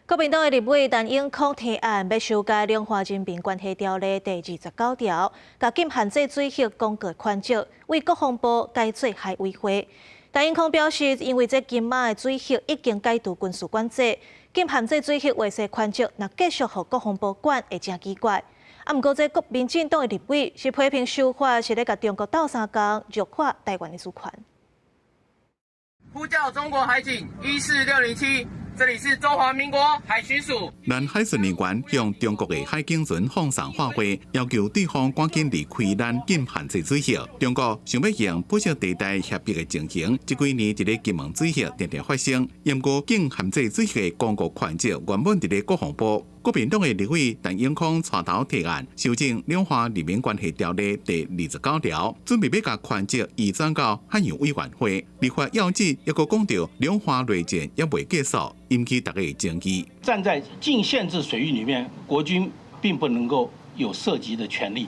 國民黨的立委陳永康提案，欲修改《兩岸人民關係條例》第29條，共禁限制水域公告權責，委國防部改做海委會。陳永康表示，因為這金馬的水域已經解除軍事管制，禁限制水域劃設權責，若繼續予國防部管，會誠奇怪。啊，毋過這國民進黨的立委是批評修法是咧共中國鬥相共，弱化台灣的主權。呼叫中國海警14607。這裡是中華民國海巡署。咱海巡人員向中國的海警船放送話話，要求對方趕緊離開咱禁限制水域。中國想欲用灰色地帶協議的情形，這幾年佇咧金門水域定定發生。毋過禁限制水域的公告權責原本佇咧國防部。國民黨的立委陳永康帶頭提案修正《兩岸人民關係條例》第29條，準備欲共權責移轉到海洋委員會。立法要旨猶閣講著兩岸內戰猶未結束，引起大家的爭議。站在禁限制水域裡面，國軍並不能夠有涉及的權利，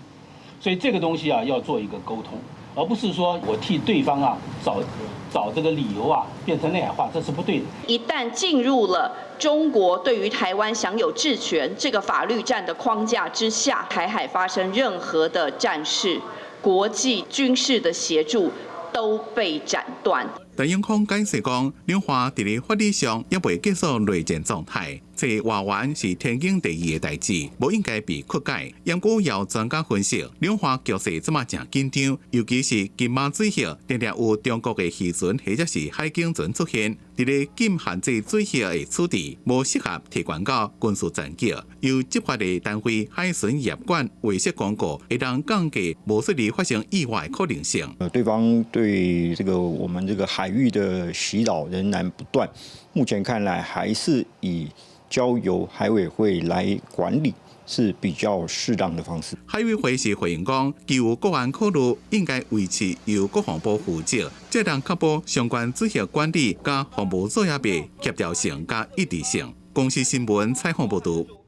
所以這個東西啊要做一個溝通，而不是說我替對方啊找找這個理由啊變成內海化，這是不對的。一旦進入了中國對於台灣享有治權這個法律戰的框架之下，台海發生任何的戰事，國際軍事的協助都被斬斷。陳永康解釋講，兩岸佇咧法理上猶未結束內戰狀態，這外援是天經地義的代誌，無應該被曲解。毋過有專家分析，兩岸局勢這馬誠緊張，尤其是金馬水域，定定有中國的漁船或者是海警船出現，佇咧禁限制水域的處置，無適合提懸到軍事層級。由執法的單位海巡業管劃設公告，會當降低無說理發生意外可能性。對方對這個我們這個海域的襲擾仍然不斷，目前看來還是以交由海委會來管理是比較適當的方式。海委會是回應講，基於國安考慮，應該維持由國防部負責，才能確保相關水域管理佮防務作業的協調性佮一致性。公視新聞採訪報導。